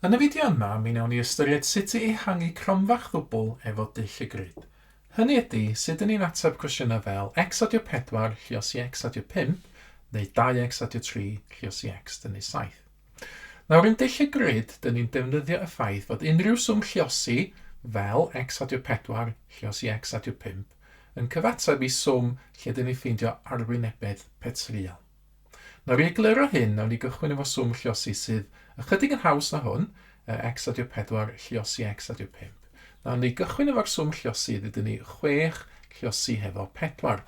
Yn y fideo yma, mi wnawn ni ystyried sut i ehangu cromfach ddwbl efo dull y grid. Hynny ydy, sut dyn ni'n ateb cwestiynau fel x adio 4 lluosi x adio 5, neu 2x adio 3 lluosi x dynnu 7. Nawr, yn dull y grid, dyn ni'n defnyddio y ffaith fod unrhyw swm lluosi, fel x adio 4 lluosi x adio 5, yn cyfateb i swm lle dyn ni'n ffeindio arwynebedd petryal. Nawr i egluro hyn, nawn ni gychwyn efo swm lluosi sydd ychydig yn haws na hwn, x adio 4 lluosi x adio 5. Nawn ni gychwyn efo'r swm lluosi, ddudwn ni 6 lluosi hefo 4.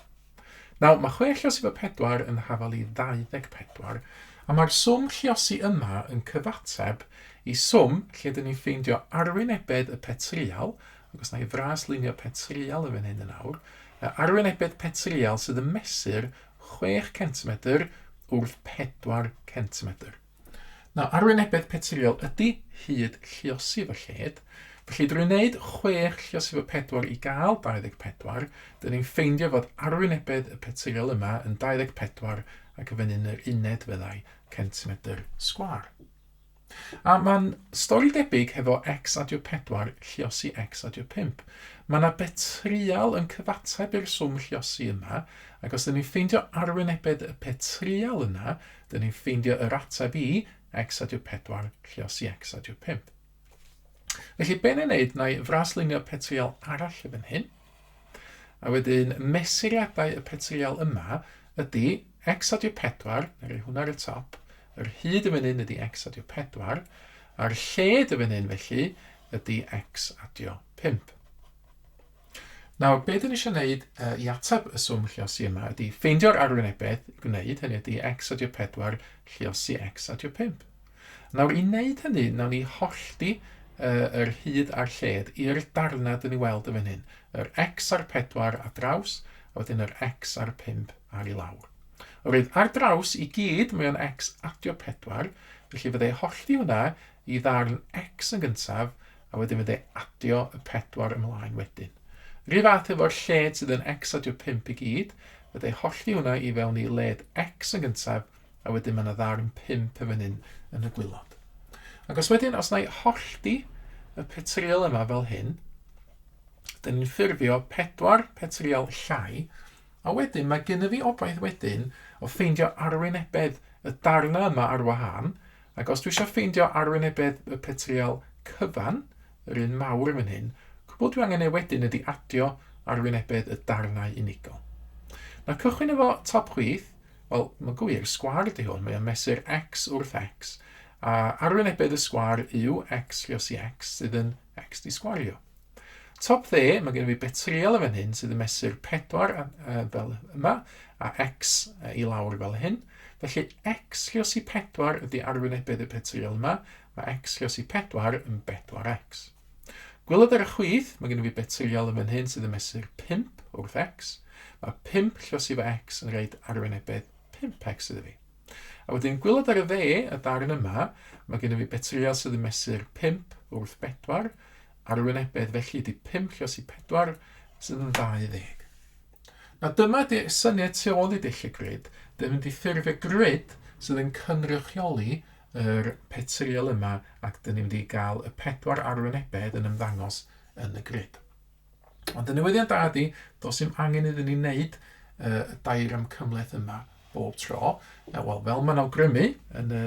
Nawr, mae 6 lluosi efo 4 yn hafal i 24, a mae'r swm lluosi yma yn cyfateb i swm lle dyn ni'n ffeindio arwynebedd y petrial, ac os na i fras lunio petrial yn fan hyn yn awr, arwynebedd petrial sydd yn mesur 6 centimetr wrth 4 centimetr. Nawr, arwynebedd petriol ydy hyd lluosi fy lled, felly drwy wneud 6 lluosi fy 4 i gael 24, dyn ni'n ffeindio fod arwynebedd y petriol yma yn 24 ac yn fan hyn yr uned fyddai centimetr sgwâr. A mae'n stori debyg hefo x adio 4 lluosi x adio 5. Mae yna betrial yn cyfateb i'r swm lluosi yma, ac os dyn ni'n ffeindio arwynebedd y petrial yna, dyn ni'n ffeindio yr ateb i x adio 4 lluosi x adio 5. Felly, be na i wneud, na i fraslunio petrial arall yn fan hyn. A wedyn, mesuriadau y petrial yma ydy x adio 4, na roi hwnna ar y top, yr hyd yn fan hyn ydy x adio 4, a'r lled yn fan hyn felly ydy x adio 5. Nawr, be dyn ni eisiau gwneud i ateb y swm lluosi yma ydy ffeindio'r arwynebedd gwneud, hynny ydy x adio 4 lluosi x adio 5. Nawr, i wneud hynny, nawn ni hollti yr hyd a'r lled i'r darnau dyn ni weld yn fan hyn. Yr x a'r 4 ar draws, a wedyn yr x a'r 5 ar i lawr. Oherwydd ar draws i gyd mae o'n x adio 4, felly fyddai hollti hwnna i ddarn x yn gyntaf, a wedyn fyddai adio y 4 ymlaen wedyn. Rhyw fath efo'r lled sydd yn x adio 5 i gyd, fyddai hollti hwnna i fewn i led x yn gyntaf, a wedyn mae yna ddarn 5 yn fan hyn yn y gwylod. Ac os wedyn, os na i hollti y petriol yma fel hyn, dyn ni'n ffurfio pedwar petriol llai, a wedyn mae gennym fi obaith wedyn o ffeindio arwynebedd y darnau yma ar wahân, ac os dwi eisiau ffeindio arwynebedd y petriol cyfan, yr un mawr yn fan hyn, cwbl dwi angen ei wedyn ydy adio arwynebedd y darnau unigol. Nawr cychwyn efo top chwith, Wel, mae'n gwir, sgwâr ydy hwn, mae o'n mesur x wrth x, a arwynebedd y sgwâr yw x lluosi x, sydd yn x di sgwario. Top dde, mae gen i fi betrial yn fan hyn sydd yn mesur 4 fel yma, a x i lawr fel hyn. Felly x lluosi 4 ydy arwynebedd y petrial yma, mae x lluosi 4 yn 4x. Gwylod ar y chwith, mae gen i fi betrial yn fan hyn sydd yn mesur 5 wrth x. Mae 5 lluosi fy x yn rhaid arwynebedd 5x iddo fi. A wedyn gwylod ar y dde, y darn yma, mae gen i fi betrial sydd yn mesur 5 wrth 4, Arwynebedd felly ydy 5 lluosi 4 sydd yn 20. Nawr dyma ydy'r syniad tu ôl i dull y grid. Dyn mynd i ffurfio grid sydd yn cynrychioli yr petriol yma ac dyn ni'n mynd i gael y pedwar arwynebedd yn ymddangos yn y grid. Ond y newyddion da ydy, does dim angen iddyn ni wneud y diagram cymhleth yma bob tro. Wel, fel mae'n awgrymu yn y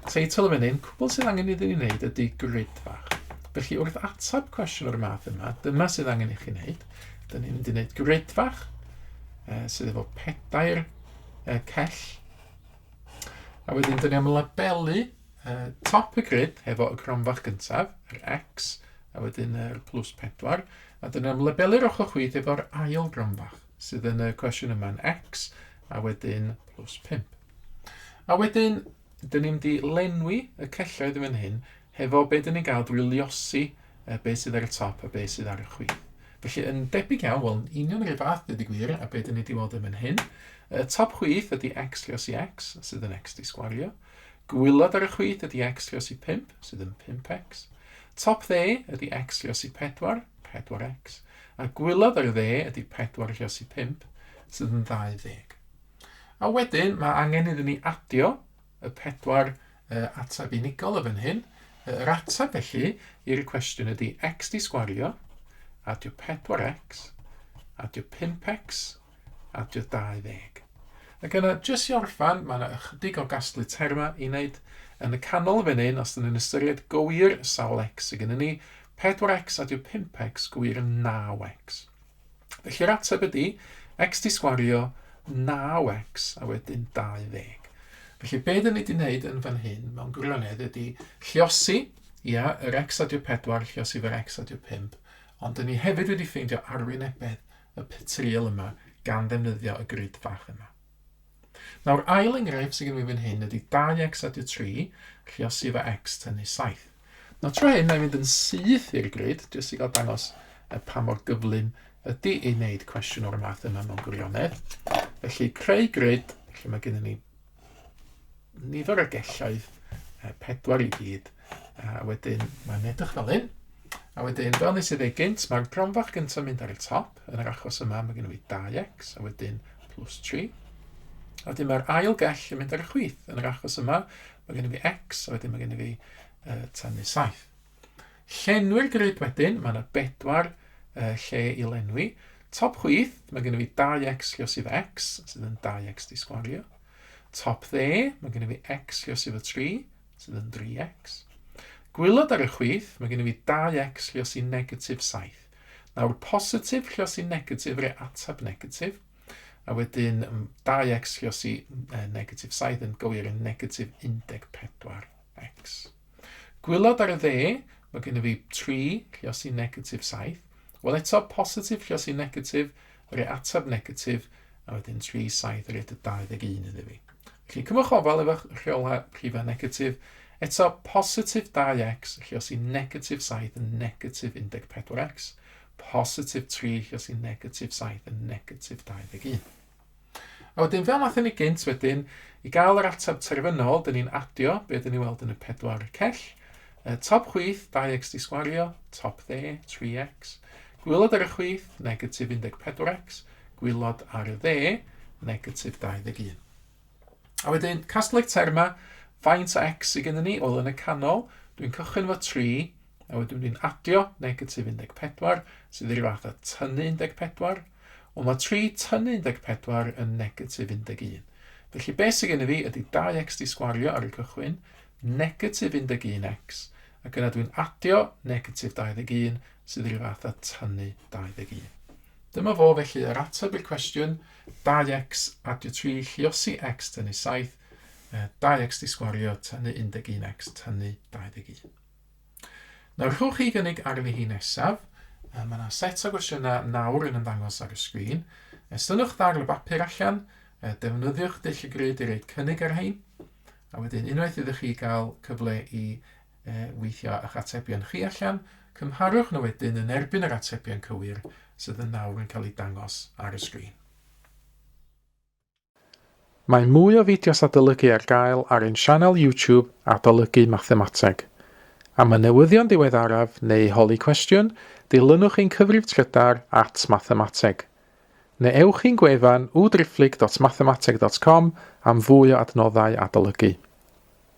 teitl yn fan hyn, cwbl sydd angen iddyn ni wneud ydy grid fach. Felly wrth ateb cwestiwn o'r math yma, dyma sydd angen i chi wneud. Dyn ni'n mynd i wneud grid fach sydd efo pedair cell. A wedyn dyn ni am labelu top y grid hefo y cromfach gyntaf, yr X, a wedyn yr plus 4. A dyn ni am labelu'r ochr chwith efo'r ail gromfach, sydd yn y cwestiwn yma'n X, a wedyn plus 5. A wedyn, dyn ni'n mynd i lenwi y celloedd yn fan hyn hefo be dyn ni'n gael drwy luosi be sydd ar y top a be sydd ar y chwith. Felly yn debyg iawn, wel yn union yr un fath dweud y gwir, a be dyn ni wedi weld yn fan hyn, y top chwith ydy x luosi x, sydd yn x di sgwario. Gwylod ar y chwith ydy x lluosi 5, sydd yn 5x. Top dde ydy x lluosi 4, 4x. A gwylod ar y dde ydy 4 lluosi 5, sydd yn 20. A wedyn mae angen iddyn ni adio y pedwar ateb unigol y fan hyn. Yr ateb felly i'r cwestiwn ydy x di sgwario, adio 4x, adio 5x, adio 20. Ac yna, jyst i orffan, mae yna ychydig o gasglu termau i wneud. Yn y canol fan hyn, os dyn ni'n ystyried gywir sawl x sydd gennym ni, 4x adio 5x gywir 9x. Felly'r ateb ydy x di sgwario 9x a wedyn 20. Felly be dyn ni wedi wneud yn fan hyn mewn gwirionedd ydy lliosi, ia, yr x adio 4, lliosi fe'r x adio 5, ond dyn ni hefyd wedi ffeindio arwynebedd y puteal yma gan ddefnyddio y grid fach yma. Nawr, ail enghraifft sydd gen i fan hyn ydy 2x adio 3, lliosi efo x tynnu 7. Nawr, tro hyn, na i fynd yn syth i'r grid, jyst i gael dangos y pa mor gyflym ydy ei wneud cwestiwn o'r math yma mewn gwirionedd. Felly, creu grid, lle mae gennym ni nifer o gelloedd, pedwar i gyd, a wedyn mae'n edrych fel hyn. A wedyn, fel nes i ddeud gynt, mae'r gronfach gyntaf mynd ar y top. Yn yr achos yma, mae gen i fi 2x, a wedyn plus 3. A wedyn mae'r ail gell yn mynd ar y chwith. Yn yr achos yma, mae gen i fi x, a wedyn mae gen i fi tynnu 7. Llenwi'r grid wedyn, mae yna bedwar lle i lenwi. Top chwith, mae gen i fi 2x lliosi fy x, sydd yn 2x di sgwario. Top dde, mae gen i fi x lliosi fy 3, sydd yn 3x. Gwylod ar y chwith, mae gen i fi 2x lliosi negatif 7. Nawr, positif lliosi negatif, rhaid ateb negatif. A wedyn 2x lliosi negatif 7 yn gywir yn negatif 14x. Gwylod ar y dde, mae gen i fi 3 lliosi negatif 7. Wel eto, positif lliosi negatif, rhaid ateb negatif, a wedyn 3, 7, rhaid y 21 iddi fi. Felly cymwch ofal efo rheolau rhifau negatif. Eto, positif 2x, lliosi negatif 7 yn negatif 14x. Positif 3, lliosi negatif 7 yn negatif 21. A wedyn, fel nathon ni gynt wedyn, i gael yr ateb terfynol, dyn ni'n adio be dyn ni weld yn y pedwar cell. Top chwith, 2x di sgwario, top dde, 3x. Gwylod ar y chwith, negatif 14x. Gwylod ar y dde, negatif 21. A wedyn, casglu'r terma, faint o x sydd gennym ni? Wel, yn y canol, dwi'n cychwyn efo 3, a wedyn dwi'n adio negatif 14, sydd i'r fath â tynnu 14. Wel, mae 3 tynnu 14 yn negatif 11. Felly, beth sydd gennym fi ydy 2x di sgwario ar y cychwyn, negatif 11x, ac yna dwi'n adio negatif 21, sydd i'r fath â tynnu 21. Dyma fo felly yr ateb i'r cwestiwn, 2x adio 3 lluosi x tynnu 7, 2x di sgwario tynnu 11x tynnu 21. Nawr rhowch chi gynnig arni hi nesaf. Mae yna set o gwestiynau nawr yn ymddangos ar y sgrin. Estynnwch ddarn o bapur allan, defnyddiwch dull y grid i roid cynnig ar rhain, a wedyn unwaith iddo chi gael cyfle i weithio eich atebion chi allan, cymharwch nhw wedyn yn erbyn yr atebion cywir sydd yn nawr yn cael eu dangos ar y sgrin. Mae mwy o fideos adolygu ar gael ar ein sianel YouTube Adolygu Mathemateg. Am y newyddion diweddaraf neu holi cwestiwn, dilynwch ein cyfrif trydar at mathemateg. Neu ewch i'n gwefan www.mathemateg.com am fwy o adnoddau adolygu.